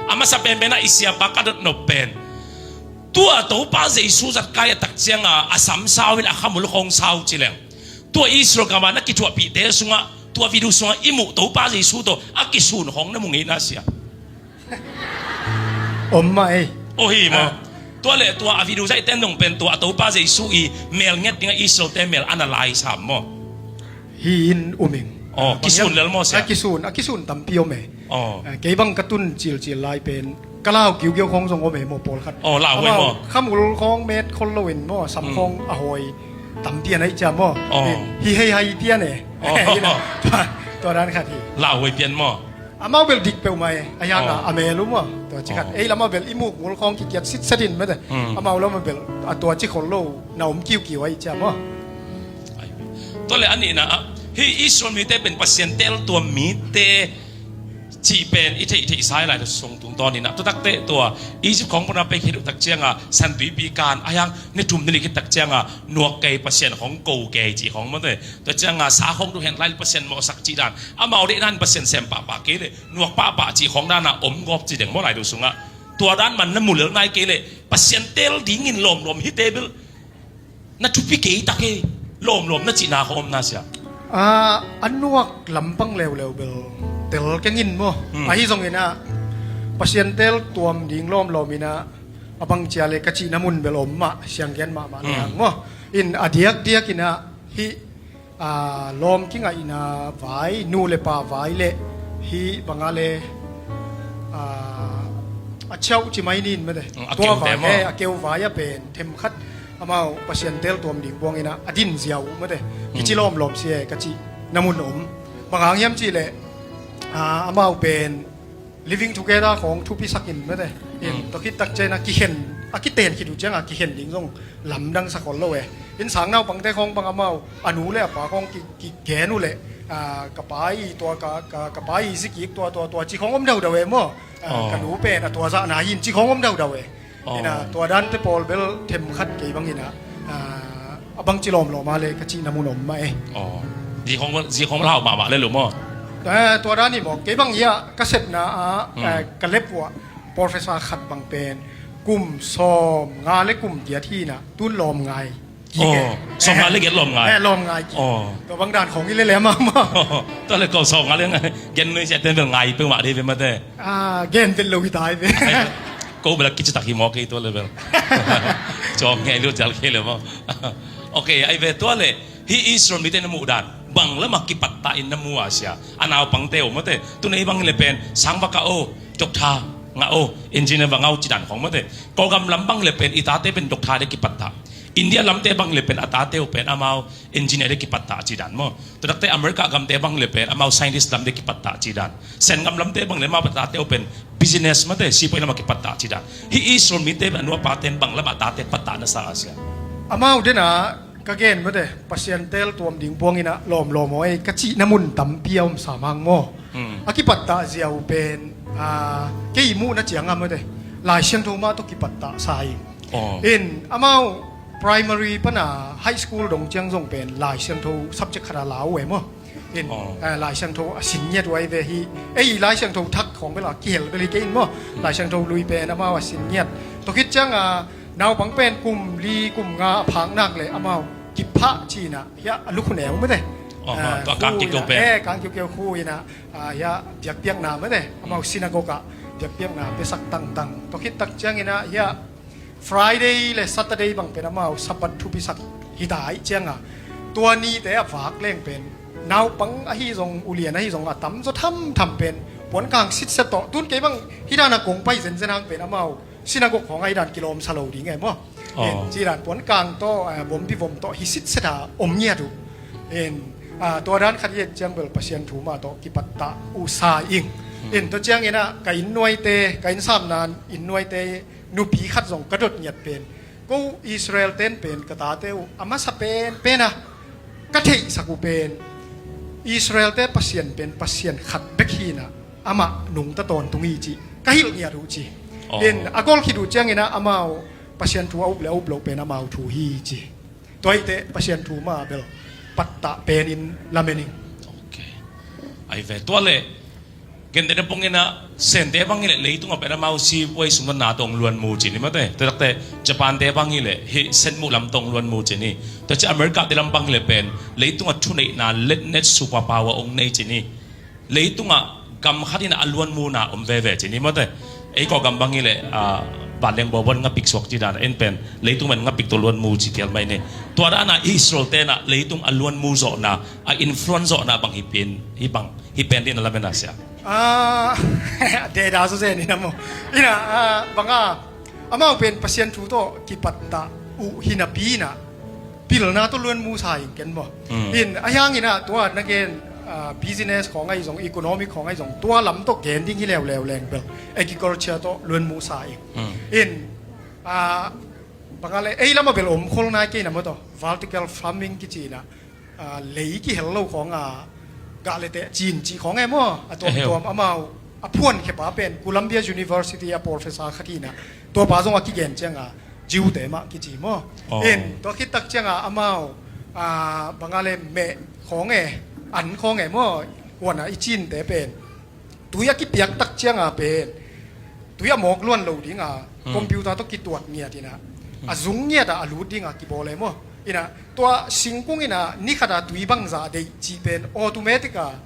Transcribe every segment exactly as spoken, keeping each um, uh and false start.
A masa penpen ah i siapa ka dot nop pen, tua Topa Jesu zat kai a tak cianga a sam sau in a khamul khawng sau ci leng, tua Israel gama na kithuahpihte sungah, tua video sungah i muh Topa Jesu tawh a kisun khawng na mu ngei na sia. Om mah ei. Aw hi maw? Ah. Tua le tua a video zaihte nong pen tua a Topa Jesu i mel nget dingah Israelte mel ana lai sam maw? Hi in um ing. Aw, ah, kisun lel maw sia? A kisun, a kisun tampi om e. Aw. Ah, kei bang ka tun cilcil lai pen ka lau kiukiu khawng zong om e maw pawlkhat. Aw, lau e maw? Amau khamul khawng met khol lo in maw, sam khawng a hawi tampi a naih cia maw? Aw. Hi hei hai tian e. Aw. Tua, tua dan khat hi. Lau hawi pian maw? Amau bel dik peuhmah e, a hianga a mel uh maw? Tua ci khat. Ei lamah bel i muk ngul khawng kikiat sitset in mete. Amau lamah bel a tua ci khol lo na om kiukiu ahi cia maw? Tua le a nihna ah, hi Israel mite pen Pasian teltuam mite cih pen i theih theih sai lai sung tungtawn inah, tua takte tua Egypt khawng pana pek hi duh tak cianga santuipi kan a hiang ni thum ni li khit tak cianga nuak kei Pasian khawng ko kei cih khawng mate. Tua cianga sa khawng duh hen lai Pasian mawhsak cih dan, amau deihna in Pasian sem pahpah kei le nuak pahpah cih khawng dana om gawp ci deng maw lai duh sungah. Tua dan man na mu lel nai kei le Pasian tel dingin lawmlawm hite bel na thupi kei tak e, lawmlawm na cihna khawng om na sia. Ah, a nuak lampang leuleu bel tel kengin maw? Hmm. Ahi zongin ah Pasian teltuam ding lawmlawm inah a bang cia le ka cihna mun bel om mah, sianggen mahmah le hang maw? In a diakdiak inah hih, ah, lawm kingaihna vai, nu le pa vai le hih banga le, ah, a ciauh ci mai nin mete. Mm, a tua keute vai maw? Eh, a keu vai a pen themkhat amau Pasian teltuam ding buang inah a din ziau uh mete. Kici lawmlawm sia ka cihna mun om. Bang hang hiam cih le, ah, amau pen living together khawng thupisak in mete. In tua khit tak ciangin a kikhen, a kiten khit uh cianga kikhen ding zong lamdang sa khol lo e. In sang naupangte khawng bang amau a nu le a pa khawng ki, kigen uh le, ah, ka pa i tua ka, ka, ka pa i zikik tua, tua, tua ci khawng om daudau e maw? Ah, ka nu pen a tua zahna hin ci khawng om daudau e. Inah tua dante pawl bel themkhat kei bang inah, ah, a bangci lawmlawm a le ka cihna mun om mah e. Aw. Zi khawng, zi khawng lau mahmah le lo maw? Eh, tua dan hi maw? Kei bang hiah ka sepna ah, eh, ka lep uh ah professor khat bang pen kum sawm nga le kum giat hi inah tun lawm ngai. Aw, sawm nga le giat lawm ngai. Eh, lawm ngai ki. Aw. Tua bang dan khawng i le lem ah maw? Tua le ko sawm nga le ngai. Gen nui sia ten bel ngai peuhmah dei ve mate. Ah, gen vet lo hi tai ve. Ko bela kici tak hi maw kei tua le bel. Cawng ngai lo jal kei le maw. Ok, ai ve tua le. Hi Israel mite na muh dan bang lamah kipattah in na mu a sia. A naupangte uh mate. Tun ei bang le pen sang vaka o, doctor nga o, engineer vanga o ci dan khawng mate. Kawlgam lam bang le pen i tate pen doctor de kipattah. India lamte bang le pen a tate uh pen amau engineer de kipattah ci dan maw? Tua takte America gamte bang le pen amau scientist lam de kipattah ci dan. Sengam lamte bang le amau a tate uh pen business mate, sipuai lamah kipattah ci dan. Hi Israel mite pen a nu a pate in bang lamah a tate pattah na sa a sia. Amau dena ka gen mate, Pasian teltuam ding buang inah lawmlawm aw ei ka cihna mun tampi a om sa mang maw? Hmm. A kipattah ziau pen, ah, kei muhna cianga mate, Lai Siangtho mah tawh kipattah sa ing. Aw. In amau primary pana high school dong ciang zong pen Lai Siangtho subject khat a lau e maw? In, eh, Lai Siangtho a sin ngiat uh ai ve hi. Ei, Lai Siangtho thak khawng bela kihel bel hi kei in maw? Lai Siangtho lui pen amau a sin ngiat. Tua khit cianga naupang pen kum li kum nga a phak nak le amau kipha ci inah hiah a lukhu neu mate. Aw, ah, tua kang kiukeu pen. Eh, kang kiukeu khu inah, ah, hiah biakpiakna mate. Amau synagogue ah biakpiakna piasak tangtang. Tua khit tak ciang inah hiah Friday le Saturday bang pen amau Sabbath thupisak hi ta aih cianga tua nite a vak leng pen naupang ahi zong ulian ahi zong a tamzaw thamtham pen puankang sitset tawh tun kei bang hi dana kong pai zenzen hang pen amau synagogue khawng ahi dan kilawm sa lo ding e maw? Aw. In ci dan puankang tawh, eh, bombi vom tawh hi sitset a om ngiat uh. In, ah, tua dan khat i et ciang bel Pasian thu mah tawh kipattah uh sa ing. In tua ciang inah ka inn nuaite, ka inn samna inn nuaite nupi khat zong ka dot ngiat pen, ko Israel ten pen ka tate uh a masa pen pen a ka theihsak uh pen Israel te Pasian pen Pasian khat bek hi inah amah nungta tawntung hi cih ka hilh ngiat uh ci. Aw. In a gol khit uh ciang inah amau Pasian thu a up le a up loh pen amau thu hi ci. Tua ahih teh Pasian thu mah bel pattah pen in lamen ing. Ok. Ai ve tua le Gentehna pongin ah Sente bang hileh leitungah pen amau si puai sung na tawh luan mu ci ni mate. Tua takte Japan te bang hileh hih senmuh lam tawh luan mu ci ni. Tua ci America te lam bang hileh pen leitungah thuneihna letnet superpower ong nei ci ni. Leitungah gam khat in ah a luan muna om veve ci ni mate. Ei kawh gam bang hileh, ah, vanleng bawbon ngapik suak ci dan en pen leitung pen ngapik tawh luan mu ci tial mai ni. Tua dana Israel tena leitung a luan mu zawhna, a influence zawhna bang hi pen, hi bang, hi pen din a lamen a sia. Ah, deda so zen ina mo. Ina, ah, banga, amau pen Pasian thu tawh kipatta uh hinapi ina pilna tawh luan mu sa in ken maw. Mm. In a hiang ina tua na gen, ah, business khawng ahi zong, economic khawng ahi zong, tua lam tawh gen ding hi leuleu leng bel agriculture tawh luan mu sa in. Mm. In, ah, banga le ei lama bel om khol nai kei na maw tawh vertical farming kici ina, ah, lei kihel lo khawng a gah le teh cin ci khawng e maw. A tuamtuam amau a phuan khepa pen Columbia University a professor khat hi ina, tua pa zong a kigen cianga Jew te mah kici maw. Oh. In tua khit tak cianga amau, ah, banga le meh khawng e, an khawng e maw, huana i cin te pen tui a kipiak tak cianga pen tui a mawk luan lo dinga, hmm, computer tawh kituat ngiat ina, hmm, a zung ngiata a lut dinga kibawl e maw. Ina tua singkung ina ni khata tui bangza deih ci pen automatic a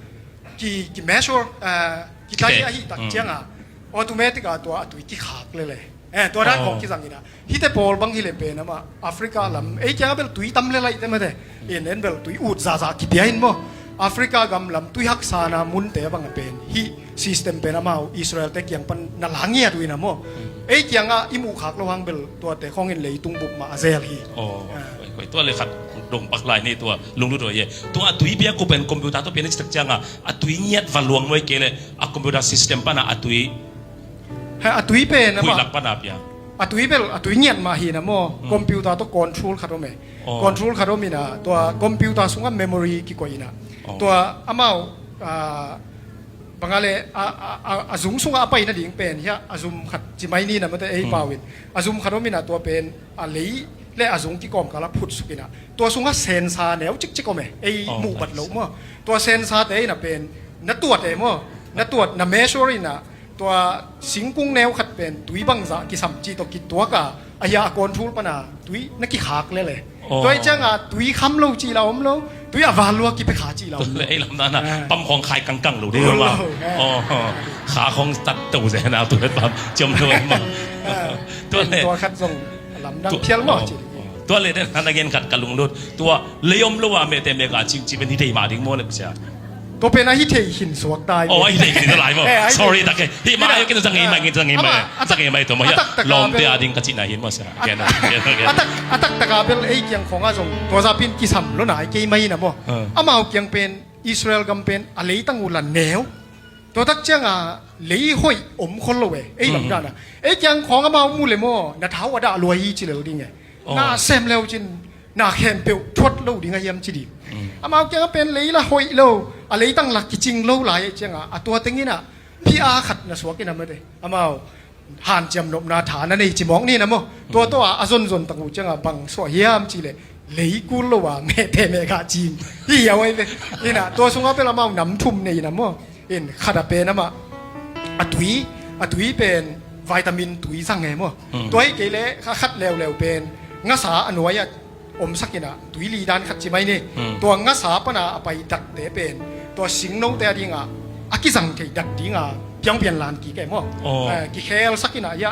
ki, ki measure, ah, ki tai ahi tak, hmm, cianga automatic a tua a tui kikhak lele. Eh, tua dan, oh, khawng kizang ina. Hite pawl bang hileh pen amah Africa lam, ei kianga bel tui tam le laih te mate. In en bel tui ut zaza kipia in maw. Africa gam lam tui haksana munte banga pen hih system pen amau Israel te kiang pan na la ngiat uh ina maw. Ei kianga i muhkhak lo hang bel tuate khawngin leitung bup mah a zel hi. Oh, ah, koi, koi, tua le khat dong pak lai ni tua lunglut uh ye. Tua a tui piak uh pen computer tawh piak ni citak cianga a tui ngiat va luang maw, ei kei le a computer system pana a tui. Ha, a tui pen amah, huih lak pana pia. A tui bel, a tui ngiat mah hi na maw. Hmm. Computer tawh control khat om e. Oh. Control khat om ina, tua computer sunga memory kikoih ina. Oh. Tua amau, ah, banga le, a, a, a, a zung sunga a pai nading pen, hia, a zum khat ci mai ni na mate ei, hmm, pau in. A zum khat om ina tua pen, a lei le a zung kikawm kala phut suk ina. Tua sunga sensor neu cikcik om e, ei, oh, muh bat lo maw. Tua sensor te ina pen, na tuat e maw. Na tuat, na measure ina, tua singkung neu khat pen tui bangza kisam ci tawh kituak a, a hia a control pana tui na kikhak lele. Oh. Tua i cianga tui kham lo ci la om lo, tui a val lua kipia kha ci la om lo. Tua le ei lam dana, ah, pam khawng khai kangkang lo ding lo, lo, ma. Eh. Oh, kha khawng tat to ze na tu le pam ciam lo ma. Ah. Tua le, tua khat zong lamdang, tua, phial maw, oh, ci. Tua le den hana gen khat ka lunglut. Tua lei om lo a mehte meh ga cing ci pen hi thei mah ding maw le sia. Tua pen a hi thei khin suak tai. Oh, a hi thei khin lai maw. Eh, a hi thei. Sorry, tak e. Hi mah, ina, a kin zang ei mai, zang ei mai. Amah, zang ei mai tua maw. A tak, a tak, lawmte a ding ka cihna hi maw sia. A tak, a tak, a tak, a tak a bel ei kiang khawng a zong tua za pin kisam lo nai kei mai na maw. Ah. Amau kiang pen Israel gam pen a leitang uh la neu. Tua tak cianga lei hoih om khol lo e. Ei lam, mm, dana. Ei kiang khawng amau mu le maw, na thau a dah lua hi ci lel ding e. Oh. Na sem leu cin, na khempeuh thuat lo ding a hiam ci ding. Mm. Amau kianga pen lei la hoih lo, a leitang la kicing lo lai e cianga, a tua teng ina, pia khat na suak ina mate. Amau hanciam nopna tha na nei ci mawk ni na maw. Tua, mm, tawh a, a zonzon tak uh cianga bang suah hiam ci le, lei kul lo a mehte meh ga cing. Hi hiau ai ve. Ina, tua sunga pen amau nam thum nei na maw. In khat a pen amah a tui, a tui pen vitamin tui zang e maw. Hmm. Tua hi kei le kha khat leuleu pen ngasa a nuai a omsak ina tui li dan khat ci mai ni. Hmm. Tua ngasa pana a pai datte pen tua singnote a dinga a kizang thei dat dinga piang pian lan kik e maw. Oh. Eh, kikhelsak ina ia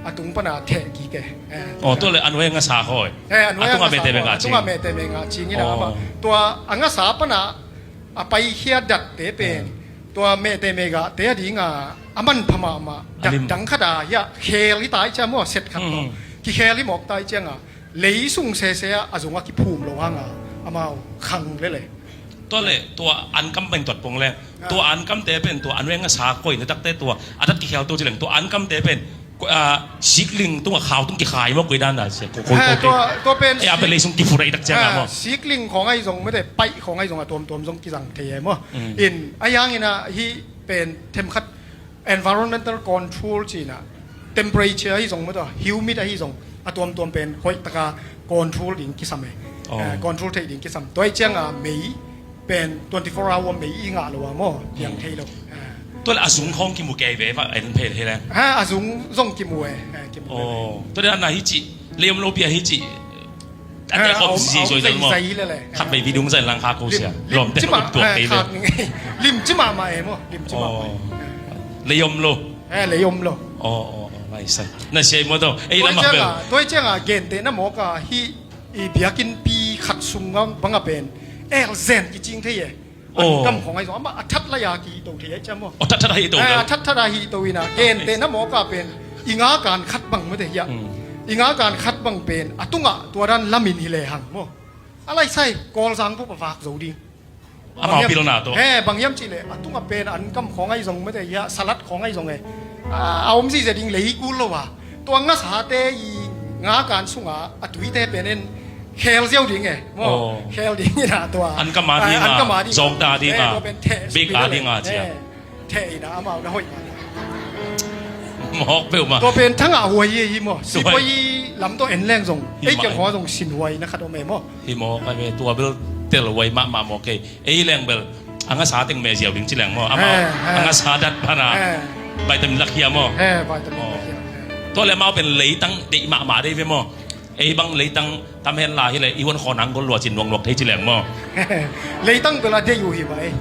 a tung pana theh kik e. Eh, oh, tua le a nuai ngasa khoi. Eh, a nuai a tunga ngasa mehte khoi, meh ga cing. A tunga mehte meh ga cing ina, oh, amah. Tua a ngasa pana a paikhia datte pen, hmm, tua mehte meh gate a dinga a manpha mahmah dat, a lim, dang khat a hia khel hi tai cia maw, set khat tawh, hmm, kikhel hi mawk tai cianga lei sung sese a a zung a kiphum lo hanga amau khang lele. Tua le tua ankam pen tuat pong le, ah, tua ankamte pen tua a nuai ngasa koih na takte tua a dat kikhel to ci leng tua ankamte pen Ko-, ah, sikling tungah khau tung kikhai maw, koi dan a sia, ko-, ko-, eh, ko-, tua, tua pen eh, a pen sik-, lei sung kifurah i tak ciang a, ah, maw. Sikling khawng ahi zong mete, paih khawng ahi zong a tuamtuam zong kizang thei e maw. Mm. In, a hiangin a hih pen themkhat environmental control cihna, temperature ahi zong mete, humid ahi zong a tuamtuam pen hoih taka control ding kisam e. Oh. Eh, control thei ding kisam. Tua hi ciang a mei pen twenty-four hour mei i ngah lo a maw, piang, mm, thei lo. Eh. Tua le a zung khawng kimu kei ve, va en phel he le. Ha, a zung zong kimu e. Ha, kimu e. Oh, tua le na hi ci, lei om lo pi a hi ci. A te khawm zizoi zoi maw. Khat vei video zai lang kha ko sia. Lawm te tuak kei le. Lim ci mahmah e maw. Lim ci mahmah e. Lei om lo. Eh, lei om lo. Oh, oh, oh, lai sai. Na sia i maw tawh. Ei lam a bel. Tua i cianga, gente na mawk a hi i biakinnpi khat sung bang a pen. El zen kicing thei e. An kam khawng ahi zong, amah a that lai a kihto thei ahi ciang maw. A that that a hihto lo. A that that a hihto ina, gente na mawk a pen, i ngakan khat bang mate hiah. I ngakan khat bang pen, a tungah tua dan lamin hi lehang maw. A lai sai, Kawlzang bup a vak zo ding. Amau pilna tawh. He, bang hiam cihleh, a tungah pen, an kam khawng ahi zong mate hiah, salat khawng ahi zong e. A, a om zihziah ding lei kul lo a. Tua ngasate i ngakan sunga a tuite pen in khel ziau ding e maw. Khel ding ina tua an kam a ding a, zong ta ding a, bek a ding a cia. Theh ina amau na hoih. Mawk peuh ma. Tua pen thangah huai hi maw. Sipuai lam tawh en leng zong ei kiang khawng zong sin huai na khat om e maw. Hi maw, kai ve, tua bel tel huai mahmah maw kei. Ei leng bel a ngasa teng me ziau ding ci leng maw. Amau a ngasa dat pana vitamin lak hiam maw. Tua le amau pen leitang deih mahmah deih ve maw. Ei bang leitang tam hen la hi le i huan khaw nang gol lua cin nuaknuak thei ci leng maw. Leitang bel a deih uh hi mah ei.